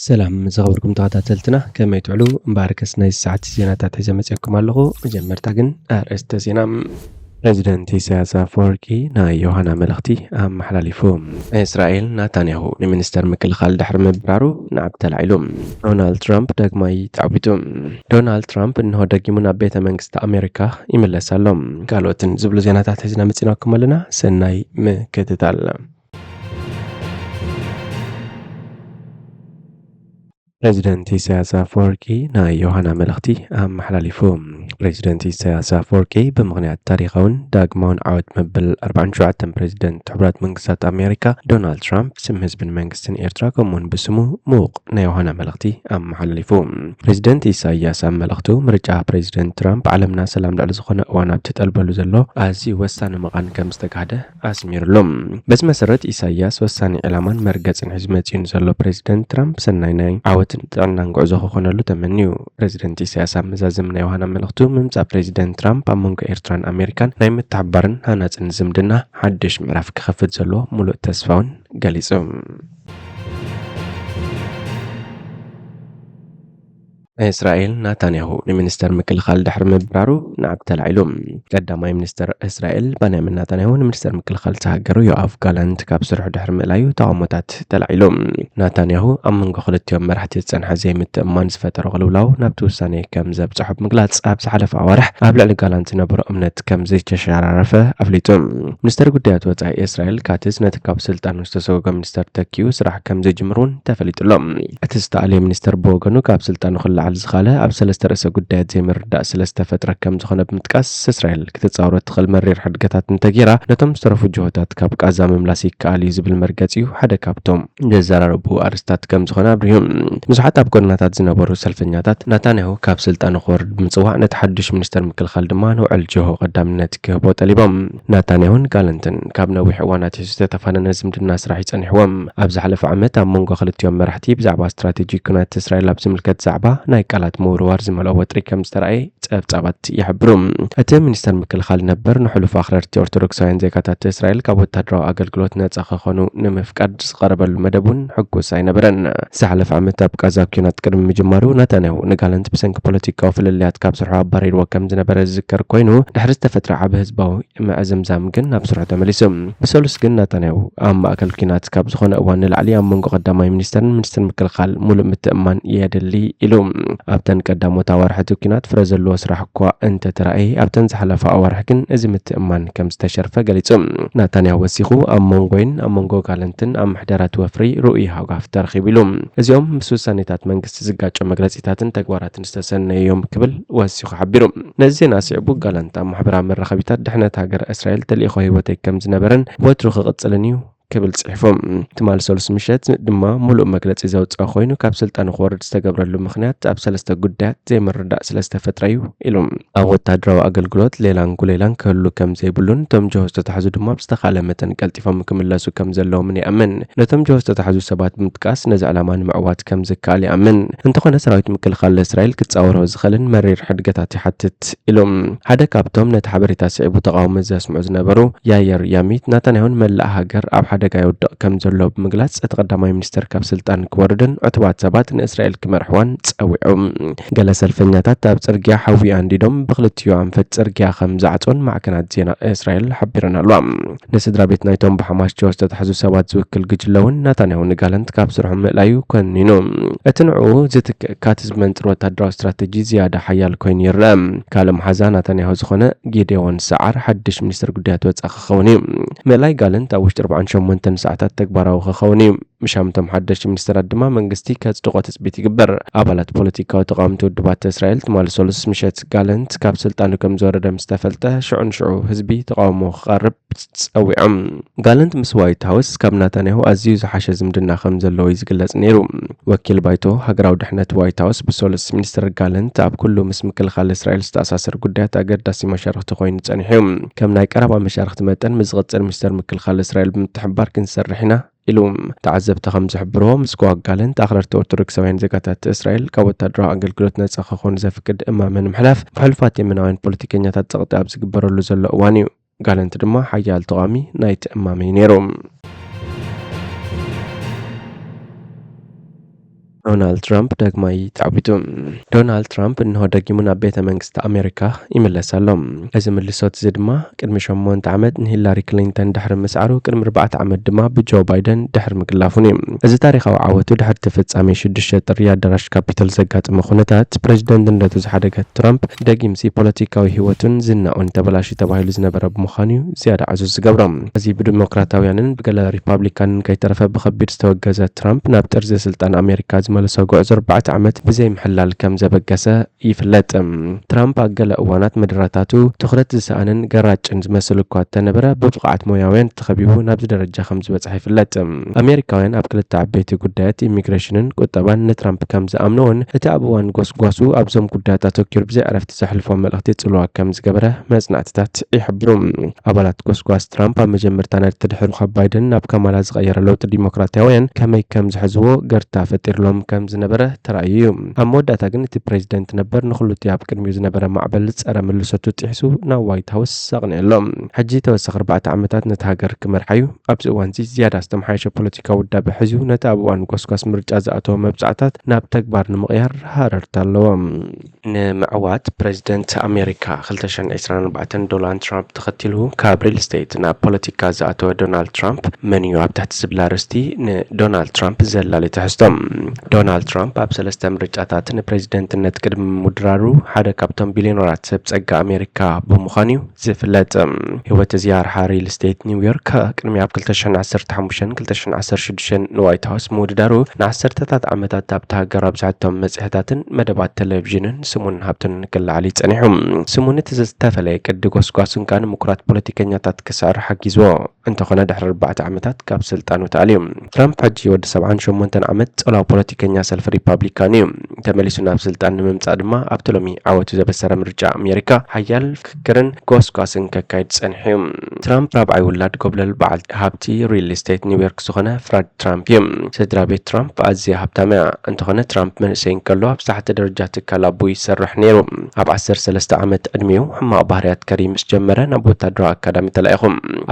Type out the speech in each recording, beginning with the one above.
ሰላም ዝኸበርኩም ተኸታተልትና፣ ከመይ ትውዕሉ? እምበኣርከስ ናይ ሰዓት ዜናታት ሒዘ መፅየኩም ኣለኹ። መጀመርታ ግን ኣርእስተ ዜና። ፕሬዚደንት ኢሳያስ ኣፈወርቂ ናይ ዮሃና መልእኽቲ ኣመሓላሊፉ። እስራኤል ናታንያሁ ንሚኒስተር ምክልኻል ድሕሪ ምብራሩ ናዕቢ ተላዒሉ። ዶናልድ ትራምፕ ዳግማይ ተዓዊቱ። ዶናልድ ትራምፕ እንሆ ደጊሙ ናብ ቤተ መንግስቲ ኣሜሪካ ይምለስ ኣሎ። ካልኦትን ዝብሉ ዜናታት ሒዝና መፂናኩም ኣለና። ሰናይ ምክትታል። ፕሬዚደንት ኢሳያስ ኣፈወርቂ ናይ ዮሃና መልእኽቲ ኣመሓላሊፉ። ፕሬዚደንት ኢሳያስ ኣፈወርቂ ብምኽንያት ታሪኻውን ዳግማውን ዓወት መበል ኣርባዓን ሸውዓተን ፕሬዚደንት ሕቡራት መንግስታት ኣሜሪካ ዶናልድ ትራምፕ ብስም ህዝብን መንግስትን ኤርትራ ከምኡውን ብስሙ ምዉቕ ናይ ዮሃና መልእኽቲ ኣመሓላሊፉ። ፕሬዚደንት ኢሳያስ ኣብ መልእኽቱ ምርጫ ፕሬዚደንት ትራምፕ ዓለምና ሰላም ልዕሊ ዝኾነ እዋን ኣብ ትጠልበሉ ዘሎ ኣዝዩ ወሳኒ መቓን ከም ዝተጋህደ ኣስሚሩሉ። በዚ መሰረት ኢሳያስ ወሳኒ ዕላማን መርገጽን ሒዙ መጺኡ ንዘሎ ፕሬዚደንት ትራምፕ ሰናይ ናይ ዓወትን ጥዕናን ጉዕዞ ክኾነሉ ተመንዩ። ፕሬዚደንት ኢሳያስ ኣብ መዛዘሚ ናይ ዮሃና መልእኽቱ ምምጻእ ፕሬዚደንት ትራምፕ ኣብ መንጎ ኤርትራን ኣሜሪካን ናይ ምትሕብባርን ሃናጽን ዝምድና ሓድሽ ምዕራፍ ክኸፍት ዘሎ ሙሉእ ተስፋ እውን ገሊጹ። እስራኤል ናታንያሁ ንሚኒስተር ምክልኻል ድሕሪ ምብራሩ ናዕቢ ተላዒሉ። ቀዳማይ ሚኒስተር እስራኤል ባንያሚን ናታንያሁ ንሚኒስተር ምክልኻል እታ ሃገሩ ዮኣቭ ጋላንት ካብ ስርሑ ድሕሪ ምእላዩ ተቓውሞታት ተላዒሉ። ናታንያሁ ኣብ መንጎ ክልቲኦም መራሕቲ ዝጸንሐ ዘይምትእምማን ዝፈጠሮ ቅልውላው ናብቲ ውሳኔ ከም ዘብጽሖ ብምግላጽ፣ ኣብ ዝሓለፈ ኣዋርሕ ኣብ ልዕሊ ጋላንት ዝነበሮ እምነት ከም ዘይተሸራረፈ ኣፍሊጡ። ሚኒስተር ጉዳያት ወጻኢ እስራኤል ካትዝ ነቲ ካብ ስልጣኑ ዝተሰጎገ ሚኒስተር ተኪኡ ስራሕ ከም ዘይጅምር እውን ተፈሊጡ ኣሎ። እቲ ዝተኣልየ ሚኒስተር ብወገኑ ካብ ስልጣኑ ክለዓል ዝኻለ ኣብ ሰለስተ ርእሰ ጉዳያት ዘይምርዳእ ስለ ዝተፈጥረ ከም ዝኾነ ብምጥቃስ፣ እስራኤል ክትጻወሮ እትኽእል መሪር ሕድገታት እንተገይራ ነቶም ዝተረፉ ጅሆታት ካብ ቃዛ ምምላስ ይከኣል እዩ ዝብል መርገጺ እዩ ሓደ ካብቶም ዘዘራረቡ ኣርእስታት ከም ዝኾነ ኣብሪሁ። ብዙሓት ኣብ ጎድናታት ዝነበሩ ሰልፈኛታት ናታንያሁ ካብ ስልጣኑ ክወርድ ብምጽዋዕ፣ ነቲ ሓድሽ ሚኒስተር ምክልኻል ድማ ንውዕል ጅሆ ቀዳምነት ክህቦ ጠሊቦም። ናታንያሁን ጋለንትን ካብ ነዊሕ እዋን ኣትሒዙ ዝተተፋነነ ዝምድና ስራሕ ይጸኒሕዎም። ኣብ ዝሓለፈ ዓመት ኣብ መንጎ ክልቲኦም መራሕቲ ብዛዕባ ስትራቴጂ ኩናት እስራኤል ኣብ ዝምልከት ዛዕባ ናይ ቃላት ምውርዋር ዝመልኦ ወጥሪ ከም ዝተራእየ ጸብጻባት ይሕብሩ። እቲ ሚኒስተር ምክልኻል ነበር ንሕሉፍ ኣኽረርቲ ኦርቶዶክሳውያን ዜጋታት እስራኤል ካብ ወታደራዊ ኣገልግሎት ነጻ ክኾኑ ንምፍቃድ ዝቐረበሉ መደብ እውን ሕጉስ ኣይነበረን። ዝሓለፈ ዓመት ኣብ ቃዛ ኲናት ቅድሚ ምጅማሩ ናታንያሁ ንጋለንት ብሰንኪ ፖለቲካዊ ፍልልያት ካብ ስርሑ ኣባሪርዎ ከም ዝነበረ ዝዝከር ኮይኑ፣ ድሕሪ ዝተፈጥረ ዓቢ ህዝባዊ ምዕዝምዛም ግን ናብ ስርሑ ተመሊሱ። ብሰሉስ ግን ናታንያሁ ኣብ ማእከል ኲናት ካብ ዝኾነ እዋን ንላዕሊ ኣብ መንጎ ቀዳማይ ሚኒስተርን ሚኒስተር ምክልኻል ሙሉእ ምትእምማን የድሊ ኢሉ። ኣብተን ቀዳሞት ኣዋርሕ እቲ ኲናት ፍረ ዘለዎ ስራሕ እኳ እንተተራእየ፣ ኣብተን ዝሓለፋ ኣዋርሕ ግን እዚ ምትእምማን ከም ዝተሸርፈ ገሊጹ። ናታንያሁ ወሲኹ፣ ኣብ መንጎይን ኣብ መንጎ ጋለንትን ኣብ ምሕደራ እቲ ወፍሪ ርኡይ ሃጓፍ ተረኺቡ ኢሉ። እዚኦም ምስ ውሳኔታት መንግስቲ ዝጋጨ መግለጺታትን ተግባራትን ዝተሰነዩ እዮም ክብል ወሲኹ ሓቢሩ። ነዚ ዜና ስዒቡ ጋላንት ኣብ ማሕበራዊ መራኸቢታት ድሕነት ሃገረ እስራኤል ተልኢኾ ህይወተይ ከም ዝነበረን ወትሩ ክቕጽልን እዩ ክብል ጽሒፉ። ትማሊ ሰሉስ ምሸት ድማ ሙሉእ መግለጺ ዘውጽአ ኮይኑ፣ ካብ ስልጣኑ ክወርድ ዝተገብረሉ ምኽንያት ኣብ ሰለስተ ጉዳያት ዘይምርዳእ ስለ ዝተፈጥረ እዩ ኢሉ። ኣብ ወታደራዊ ኣገልግሎት ሌላን ጉሌላን ክህሉ ከም ዘይብሉን እቶም ጅሆ ዝተታሕዙ ድማ ብዝተኻለ መጠን ቀልጢፎም ክምለሱ ከም ዘለዎምን ይኣምን። ነቶም ጅሆ ዝተታሕዙ ሰባት ብምጥቃስ ነዚ ዕላማ ንምዕዋት ከም ዝከኣል ይኣምን። እንተኾነ ሰራዊት ምክልኻል እስራኤል ክጻወሮ ዝኽእልን መሪር ሕድገታት ይሓትት ኢሉ። ሓደ ካብቶም ነቲ ሓበሬታ ስዒቡ ተቓውሞ ዘስምዑ ዝነበሩ ያየር ያሚት ናታንያሁን መላእ ሃገር ኣብ ሓደጋ ይወድቕ ከም ዘሎ ብምግላጽ፣ እቲ ቀዳማይ ሚኒስተር ካብ ስልጣን ክወርድን ዕቱባት ሰባት ንእስራኤል ክመርሕዋን ጸዊዑ። ገለ ሰልፈኛታት ኣብ ጽርግያ ሓዊ ኣንዲዶም ብኽልቲኡ ኣንፈት ጽርግያ ከም ዝዓጽወን ማዕከናት ዜና እስራኤል ሓቢረን ኣለዋ። ንስድራ ቤት ናይቶም ብሓማስ ጅሆ ዝተታሕዙ ሰባት ዝውክል ጉጅለ እውን ናታንያሁ ንጋለንት ካብ ስርሑ ምእላዩ ኮኒኑ። እቲ ንዕኡ ዝትክእ ካትዝ መንጽር ወታደራዊ ስትራተጂ ዝያዳ ሓያል ኮይኑ ይረአ። ካልእ መሓዛ ናታንያሁ ዝኾነ ጊዴዎን ሰዓር ሓድሽ ሚኒስትር ጉዳያት ወጻኢ ክኸውን እዩ። ምእላይ ጋለንት ኣብ ውሽጢ ኣርባዓን ሸሞንተን ሰዓታት ተግባራዊ ክኸውን እዩ። ምሻምቶም ሓደሽቲ ሚኒስተራት ድማ መንግስቲ ከጽድቖ ትጽቢት ይግበር። ኣባላት ፖለቲካዊ ተቓወምቲ ውድባት እስራኤል ትማሊ ሰሉስ ምሸት ጋለንት ካብ ስልጣኑ ከም ዝወረደ ምስ ተፈልጠ ሽዑ ንሽዑ ህዝቢ ተቓውሞ ክቐርብ ጸዊዖም። ጋለንት ምስ ዋይት ሃውስ ካብ ናታንያሁ ኣዝዩ ዝሓሸ ዝምድና ከም ዘለዎ እዩ ዝግለጽ ነይሩ። ወኪል ባይቶ ሃገራዊ ድሕነት ዋይት ሃውስ ብሰሉስ ሚኒስተር ጋለንት ኣብ ኩሉ ምስ ምክልኻል እስራኤል ዝተኣሳሰር ጉዳያት ኣገዳሲ መሻርኽቲ ኮይኑ ጸኒሑ እዩ። ከም ናይ ቀረባ መሻርኽቲ መጠን ምስ ዝቕጽል ሚኒስተር ምክልኻል እስራኤል ብምትሕብባር ክንሰርሕ ኢና ኢሉ። ተዓዘብቲ ከም ዝሕብርዎ ምስ ኮዋክ ጋለንት ኣኽረርቲ ኦርቶዶክሳውያን ዜጋታት እስራኤል ካብ ወታደራዊ ኣገልግሎት ነጻ ክኾኑ ዘፍቅድ እማመ ንምሕላፍ ብሕሉፋት የመናውያን ፖለቲከኛታት ጸቕጢ ኣብ ዝግበረሉ ዘሎ እዋን እዩ። ጋለንት ድማ ሓያል ተቓዋሚ ናይቲ እማመ እዩ ነይሩ። ዶናልድ ትራምፕ ዳግማይ ተዓዊቱ። ዶናልድ ትራምፕ እንሆ ደጊሙ ናብ ቤተ መንግስቲ ኣሜሪካ ይምለስ ኣሎ። እዚ ምልሶት እዚ ድማ ቅድሚ ሸሞንተ ዓመት ንሂላሪ ክሊንተን ድሕሪ ምስዓሩ፣ ቅድሚ ኣርባዕተ ዓመት ድማ ብጆ ባይደን ድሕሪ ምግላፉን እዩ። እዚ ታሪኻዊ ዓወቱ ድሕሪ እቲ ፍጻሜ ሽዱሽተ ጥሪ ኣዳራሽ ካፒቶል ዘጋጠመ ኩነታት ፕሬዚደንትነቱ ዝሓደገ ትራምፕ፣ ደጊምሲ ፖለቲካዊ ህይወቱን ዝናኡን ተበላሽዩ ተባሂሉ ዝነበረ ብምዃኑ እዩ ዝያዳ ዕዙዝ ዝገብሮ። እዚ ብዲሞክራታውያንን ብገለ ሪፓብሊካንን ከይተረፈ ብኸቢድ ዝተወገዘ ትራምፕ፣ ናብ ጥርዚ ስልጣን ኣሜሪካ ዝመለሶ ጉዕዞ ኣርባዕተ ዓመት ብዘይምሕላል ከም ዘበገሰ ይፍለጥ። ትራምፕ ኣብ ገለ እዋናት መደረታቱ ትኹረት ዝሰኣነን ገራጭን ዝመስል እኳ እንተነበረ፣ ብብቕዓት ሞያውያን ተኸቢቡ ናብዚ ደረጃ ከም ዝበጽሐ ይፍለጥ። ኣሜሪካውያን ኣብ ክልተ ዓበይቲ ጉዳያት፣ ኢሚግሬሽንን ቁጠባን፣ ንትራምፕ ከም ዝኣምንዎን፣ እቲ ኣብ እዋን ጎስጓሱ ኣብዞም ጉዳያት ኣተኪሩ ብዘይ ዕረፍቲ ዘሕልፎ መልእኽቲ ጽልዋ ከም ዝገበረ መጽናዕትታት ይሕብሩ። ኣባላት ጎስጓስ ትራምፕ ኣብ መጀመርታ ናይቲ ድሕሩ ካብ ባይደን ናብ ካማላ ዝቐየረ ለውጢ፣ ዲሞክራታውያን ከመይ ከም ዝሕዝዎ ገርታ ፈጢርሎም ከም ዝነበረ ተራእዩ እዩ። ኣብ መወዳእታ ግን እቲ ፕሬዚደንት ነበር ንኹሉ እቲ ኣብ ቅድሚኡ ዝነበረ ማዕበል ጸረ ምልሶቱ ጥሒሱ ናብ ዋይት ሃውስ ኣቕኒዑ ኣሎ። ሕጂ ተወሳኺ ኣርባዕተ ዓመታት ነቲ ሃገር ክመርሓ እዩ። ኣብዚ እዋንዚ ዝያዳ ዝተመሓየሸ ፖለቲካዊ ውዳበ ሒዙ፣ ነቲ ኣብ እዋን ጎስጓስ ምርጫ ዝኣተወ መብጻዕታት ናብ ተግባር ንምቕያር ሃረርታ ኣለዎ። ንምዕዋት ፕሬዚደንት ኣሜሪካ ክልተ ሽሕን ዕስራን ኣርባዕተን ዶናልድ ትራምፕ ተኸቲሉ፣ ካብ ሪል ስቴት ናብ ፖለቲካ ዝኣተወ ዶናልድ ትራምፕ መን እዩ ኣብ ትሕቲ ዝብል ኣርእስቲ ንዶናልድ ትራምፕ ዘላሊ ትሕዝቶ። ዶናልድ ትራምፕ ኣብ ሰለስተ ምርጫታት ንፕሬዚደንትነት ቅድሚ ምውድዳሩ ሓደ ካብቶም ቢልዮነራት ሰብ ጸጋ ኣሜሪካ ብምዃኑ እዩ ዝፍለጥ። ህይወት እዚ ኣርሓ ሪል ስቴት ኒውዮርክ ቅድሚ ኣብ ክልተ ሽሕን ዓሰርተ ሓሙሽተን ክልተ ሽሕን ዓሰርተ ሽዱሽተን ንዋይት ሃውስ ምውድዳሩ ንዓሰርተታት ዓመታት ኣብታ ሃገር ኣብ ዝሕቶም መጽሔታትን መደባት ቴሌቪዥንን ስሙን ሃብቱን ክለዓል እዩ ጸኒሑ። ስሙ ነቲ ዝተፈለየ ቅዲ ጎስጓሱን ከኣ ንምኩራት ፖለቲከኛታት ክስዕር ሓጊዝዎ። እንተኾነ ድሕሪ ኣርባዕተ ዓመታት ካብ ስልጣኑ ተኣልዩ። ትራምፕ ሕጂ ወዲ ሰብዓን ሸሞንተን ዓመት ጸላው ፖለቲከኛ ሰልፊ ሪፓብሊካን እዩ። ተመሊሱ ናብ ስልጣን ንምምጻእ ድማ ኣብቲ ሎሚ ዓወቱ ዘበሰረ ምርጫ ኣሜሪካ ሓያል ፍክክርን ጎስጓስን ከካይድ ጸኒሑ እዩ። ትራምፕ ራብዓይ ውላድ ጎብለል በዓል ሃብቲ ሪል ስቴት ኒውዮርክ ዝኾነ ፍረድ ትራምፕ እዩ። ስድራ ቤት ትራምፕ ኣዝያ ሃብታም እያ። እንተኾነ ትራምፕ መንእሰይ እንከሎ ኣብ ዝታሕተ ደረጃ ትካል ኣቦኡ ይሰርሕ ነይሩ። ኣብ ዓሰርተ ሰለስተ ዓመት ዕድሚኡ ሕማቕ ባህርያት ከርኢ ምስ ጀመረ ናብ ወታደራዊ ኣካዳሚ ተላኢኹ።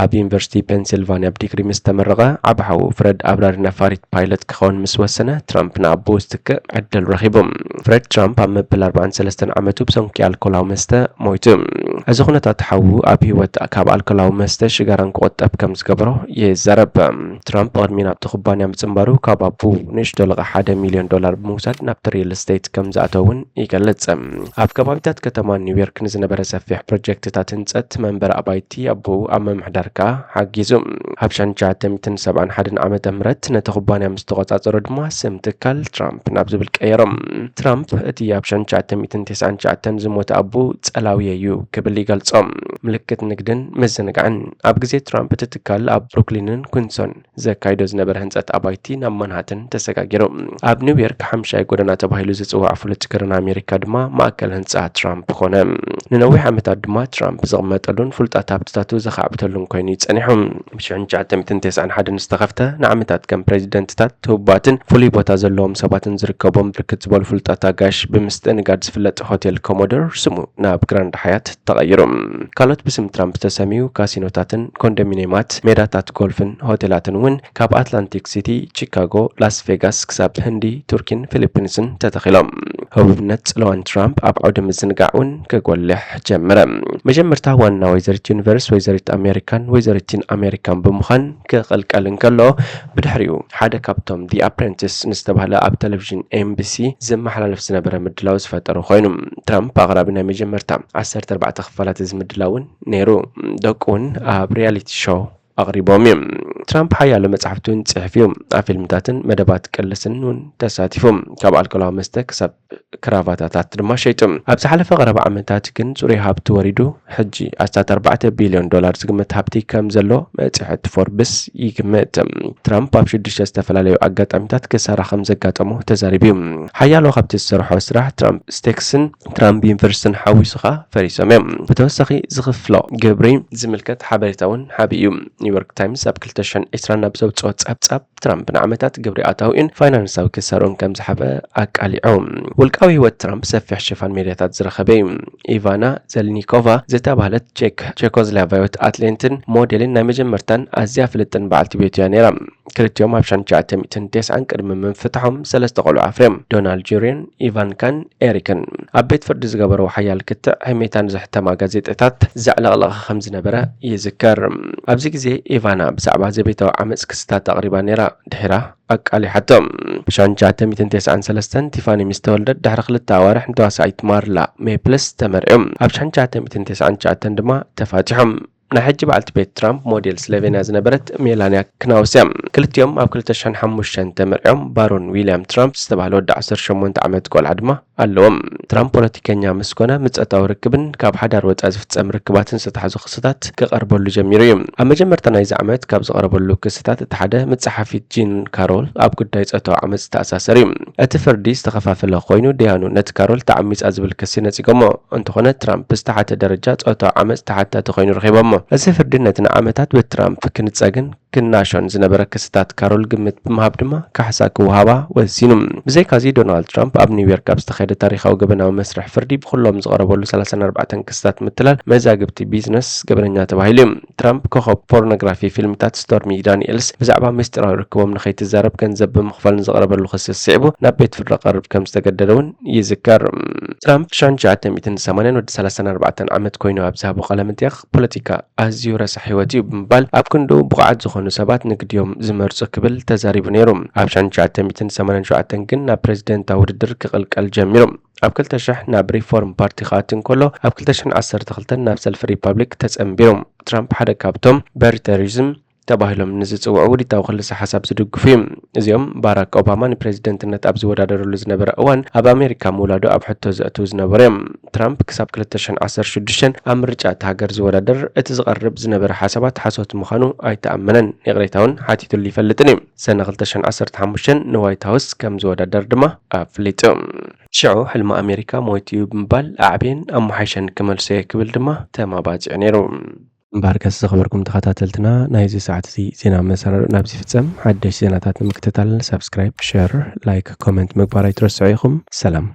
ኣብ ዩኒቨርሲቲ ፔንሲልቫንያ ብዲግሪ ምስ ተመረቐ፣ ዓቢ ሓዉ ፍረድ ኣብራሪ ነፋሪት ፓይለት ክኸውን ምስ ወሰነ፣ ትራምፕ ንኣቦኡ ዝትክእ ዕድል ረኺቡ። ፍረድ ትራምፕ ኣብ መበል ኣርባዓን ሰለስተን ዓመቱ ብሰንኪ ኣልኮላዊ መስተ ሞይቱ። እዚ ኩነታት ሓዉ ኣብ ህይወት ካብ ኣልኮላዊ መስተ ሽጋራን ክቑጠብ ከም ዝገበሮ ይዛረብ። ትራምፕ ቅድሚ ናብቲ ኩባንያ ምጽንባሩ ካብ ኣቦኡ ንእሽቶ ልቓሕ ሓደ ሚልዮን ዶላር ብምውሳድ ናብቲ ሪል ስቴት ከም ዝኣተወ እውን ይገልጽ። ኣብ ከባቢታት ከተማ ኒውዮርክ ንዝነበረ ሰፊሕ ፕሮጀክትታት ህንጸት መንበሪ ኣባይቲ ኣቦኡ ኣብ ምምሕዳር ከኣ ሓጊዙ። ኣብ ሽሕን ትሽዓተ ሚእትን ሰብዓን ሓደን ዓመተ ምህረት ነቲ ኩባንያ ምስ ተቖጻጸሮ ድማ ስም ትካል ትራምፕ ናብ ዝብል ቀየሮ። ትራምፕ እቲ ኣብ ሽሕን ትሽዓተ ሚእትን ተስዓን ትሽዓተን ዝሞተ ኣቦኡ ጸላውየ እዩ ክብል ይገልጾ። ምልክት ንግድን ምዝንጋዕን። ኣብ ግዜ ትራምፕ እቲ ትካል ኣብ ብሩክሊንን ኩንሶን ዘካይዶ ዝነበረ ህንጸት ኣባይቲ ናብ ማንሃተን ተሰጋጊሩ። ኣብ ኒውዮርክ ሓምሻይ ጎደና ተባሂሉ ዝጽዋዕ ፍሉጥ ጎደና ኣሜሪካ ድማ ማእከል ህንጻ ትራምፕ ኮነ። ንነዊሕ ዓመታት ድማ ትራምፕ ዝቕመጠሉን ፍሉጣት ሃብትታቱ ዘኻዕብተሉን ኮይኑ እዩ ጸኒሑ። ብ ሽሕን ትሽዓተ ሚእትን ተስዓን ሓደን ዝተኸፍተ፣ ንዓመታት ከም ፕሬዚደንትታት፣ ህቡባትን ፍሉይ ቦታ ዘለዎም ሰባትን ዝርከቦም ብርክት ዝበሉ ፍሉጣት ኣጋይሽ ብምስትእንጋድ ዝፍለጥ ሆቴል ኮሞዶር ስሙ ናብ ግራንድ ሓያት ተቐይሩ። ካልኦት ብስም ትራምፕ ዝተሰምዩ ካሲኖታትን ኮንዶሚኒየማት፣ ሜዳታት ጎልፍን ሆቴላትን እውን ካብ ኣትላንቲክ ሲቲ፣ ቺካጎ፣ ላስ ቬጋስ ክሳብ ህንዲ፣ ቱርኪን ፊሊፒንስን ተተኺሎም። ህቡብነት ጽልዋን ትራምፕ ኣብ ዓውዲ ምዝንጋዕ እውን ክጎልሕ ጀመረ። መጀመርታ ዋና ወይዘሪት ዩኒቨርስ፣ ወይዘሪት ኣሜሪካን ወይዘሪትን ኣሜሪካን ብምዃን ክቕልቀል እንከሎ፣ ብድሕሪኡ ሓደ ካብቶም ዲ ኣፕረንቲስ ንዝተባህለ ኣብ ቴሌቪዥን ኤምቢሲ ዝመሓላለፍ ዝነበረ ምድላው ዝፈጠሩ ኮይኑ፣ ትራምፕ ኣቕራቢ ናይ መጀመርታ ዓሰርተ ኣርባዕተ ክፋላት እዚ ምድላው እውን ነይሩ። ደቁ እውን ኣብ ሪያሊቲ ሾው ኣቕሪቦም እዮም። ትራምፕ ሓያሎ መጻሕፍቲ እውን ጽሒፉ እዩ። ኣብ ፊልምታትን መደባት ቅልስን እውን ተሳቲፉ። ካብ ኣልኮላዊ መስተ ክሳብ ክራቫታታት ድማ ሸይጡ። ኣብ ዝሓለፈ ቀረባ ዓመታት ግን ጽሩይ ሃብቲ ወሪዱ፣ ሕጂ ኣስታት ኣርባዕተ ቢልዮን ዶላር ዝግመት ሃብቲ ከም ዘሎ መጽሔት ፎርብስ ይግምት። ትራምፕ ኣብ ሽዱሽተ ዝተፈላለዩ ኣጋጣሚታት ክሳራ ከም ዘጋጠሞ ተዛሪቡ እዩ። ሓያሎ ካብቲ ዝሰርሖ ስራሕ ትራምፕ ስቴክስን ትራምፕ ዩኒቨርሲቲን ሓዊሱ ኸኣ ፈሪሶም እዮም። ብተወሳኺ ዝኽፍሎ ግብሪ ዝምልከት ሓበሬታ እውን ሓቢ እዩ። ኒውዮርክ ታይምስ ኣብ ክልተ ሽሕን ዕስራን ናብ ዘውጽኦ ጸብጻብ፣ ትራምፕ ንዓመታት ግብሪ ኣታዊኡን ፋይናንሳዊ ክሳርኡን ከም ዝሓበ ኣቃሊዑ። ውልቃዊ ህይወት ትራምፕ ሰፊሕ ሽፋን ሜድያታት ዝረኸበ እዩ። ኢቫና ዘልኒኮቫ ዝተባህለት ቼክ ቼኮዝላቫዮት ኣትሌትን ሞዴልን ናይ መጀመርታን ኣዝያ ፍልጥን በዓልቲ ቤቱ እያ ነይራ። ክልቲኦም ኣብ ሸንቻ ተሚትን ቴስዓን ቅድሚ ምፍትሖም ሰለስተ ቆልዑ ኣፍርዮም። ዶናልድ ጁሪዮን፣ ኢቫንካን ኤሪክን ኣብ ቤት ፍርዲ ዝገበረዎ ሓያል ክትዕ ሕሜታን ዘሕተማ ጋዜጣታት ዘዕለቕለቐ ከም ዝነበረ ይዝከር። ኣብዚ ግዜ ኢቫና ብዛዕባ ዘቤታዊ ዓመፅ ክስታት ኣቕሪባ ነይራ። ድሒራ ኣቃሊሓቶ። ብሻንቻ ተሚትን ቴስዓን ሰለስተን ቲፋኒ ምስ ተወልደት ድሕሪ ክልተ ኣዋርሕ ንተዋሳኢት ማርላ ሜፕልስ ተመርዕዮም። ኣብ ሻንቻ ተሚትን ቴስዓን ትሽዓተን ድማ ተፋቲሖም። ናይ ሕጂ በዓልቲ ቤት ትራምፕ ሞዴል ስሎቬንያ ዝነበረት ሜላንያ ክናውስ እያ። ክልቲኦም ኣብ ክልተ ሽሕን ሓሙሽተን ተመርዕዮም። ባሮን ዊልያም ትራምፕ ዝተባህለ ወዲ ዓሰርተ ሸሞንተ ዓመት ቆልዓ ድማ ኣለዎም። ትራምፕ ፖለቲከኛ ምስ ኮነ ምስ ጾታዊ ርክብን ካብ ሓዳር ወጻኢ ዝፍጸም ርክባትን ዝተታሕዙ ክስታት ክቐርበሉ ጀሚሩ እዩ። ኣብ መጀመርታ ናይዚ ዓመት ካብ ዝቐረበሉ ክስታት እቲ ሓደ ምስ ጸሓፊት ጂን ካሮል ኣብ ጉዳይ ጾታዊ ዓመጽ ዝተኣሳሰር እዩ። እቲ ፍርዲ ዝተኸፋፈለ ኮይኑ ደያኑ ነቲ ካሮል ተዓሚጻ ዝብል ክሲ ነጺጎሞ። እንተኾነ ትራምፕ ብዝተሓተ ደረጃ ጾታዊ ዓመጽ ተሓታቲ ኮይኑ ረኺቦሞ። እዚ ፍርዲ ነቲ ንዓመታት ብትራምፕ ክንጸግን ክናሾን ዝነበረ ክስታት ካሮል ግምት ብምሃብ ድማ ካሕሳ ክወሃባ ወሲኑ። ብዘይካዚ ዶናልድ ትራምፕ ኣብ ኒውዮርክ ኣብ ዝተኻየደ ታሪኻዊ ገበናዊ መስርሕ ፍርዲ ብኩሎም ዝቐረበሉ ሰላሳን ኣርባዕተን ክስታት ምትላል መዛግብቲ ቢዝነስ ገበነኛ ተባሂሉ እዩ። ትራምፕ ኮኸብ ፖርኖግራፊ ፊልምታት ስቶርሚ ዳኒኤልስ ብዛዕባ ምስጢራዊ ርክቦም ንኸይትዛረብ ገንዘብ ብምኽፋል ንዝቐረበሉ ክሲ ስዒቡ ናብ ቤት ፍርዲ ክቐርብ ከም ዝተገደደ እውን ይዝከር። ትራምፕ ሻንቻ ተሚትን ሰማንያን ወዲ ሰላሳን ኣርባዕተን ዓመት ኮይኑ ኣብ ዝሃቦ ቃለ መጠይቕ ፖለቲካ ኣዝዩ ረሳሕ ህይወት እዩ ብምባል ኣብ ክንድኡ ብቑዓት ዝኾኑ ሰባት ንግድዮም ዝመርጹ ክብል ተዛሪቡ ነይሩ። ኣብ ሻንቻ ተሚትን ሰማንያን ሸውዓተን ግን ናብ ፕሬዝደንታዊ ውድድር ክቕልቀል ጀሚሩ። ኣብ ክልተ ሽሕ ናብ ሪፎርም ፓርቲ ክኣቱ እንከሎ ኣብ ክልተ ሽሕን ዓሰርተ ክልተን ናብ ሰልፊ ሪፓብሊክ ተጸንቢሩ። ትራምፕ ሓደ ካብቶም በርተሪዝም ተባሂሎም ንዝጽውዑ ውዲታዊ ክልሰ ሓሳብ ዝድግፉ እዩ። እዚኦም ባራክ ኦባማ ንፕሬዝደንትነት ኣብ ዝወዳደረሉ ዝነበረ እዋን ኣብ ኣሜሪካ ምውላዱ ኣብ ሕቶ ዘእትዉ ዝነበሩ እዮም። ትራምፕ ክሳብ ክልተ ሽሕን ዓሰርተ ሽዱሽተን ኣብ ምርጫ እታ ሃገር ዝወዳደር እቲ ዝቐርብ ዝነበረ ሓሳባት ሓሶት ምዃኑ ኣይተኣመነን፣ ይቕሬታ እውን ሓቲቱሉ ይፈልጥን እዩ። ሰነ ክልተ ሽሕን ዓሰርተ ሓሙሽተን ንዋይት ሃውስ ከም ዝወዳደር ድማ ኣፍሊጡ። ሽዑ ሕልሚ ኣሜሪካ ሞይቱ እዩ ብምባል ኣዕብየን ኣመሓይሸን ክመልሶ እየ ክብል ድማ ተማባጺዑ ነይሩ። እምበኣርከስ ዝኸበርኩም ተኸታተልትና ናይዚ ሰዓት እዚ ዜና መሰናድኦ ናብዚ ይፍጸም። ሓደሽ ዜናታት ንምክትታል ሳብስክራይብ፣ ሸር፣ ላይክ፣ ኮመንት ምግባር ኣይትረስዑ ኢኹም። ሰላም።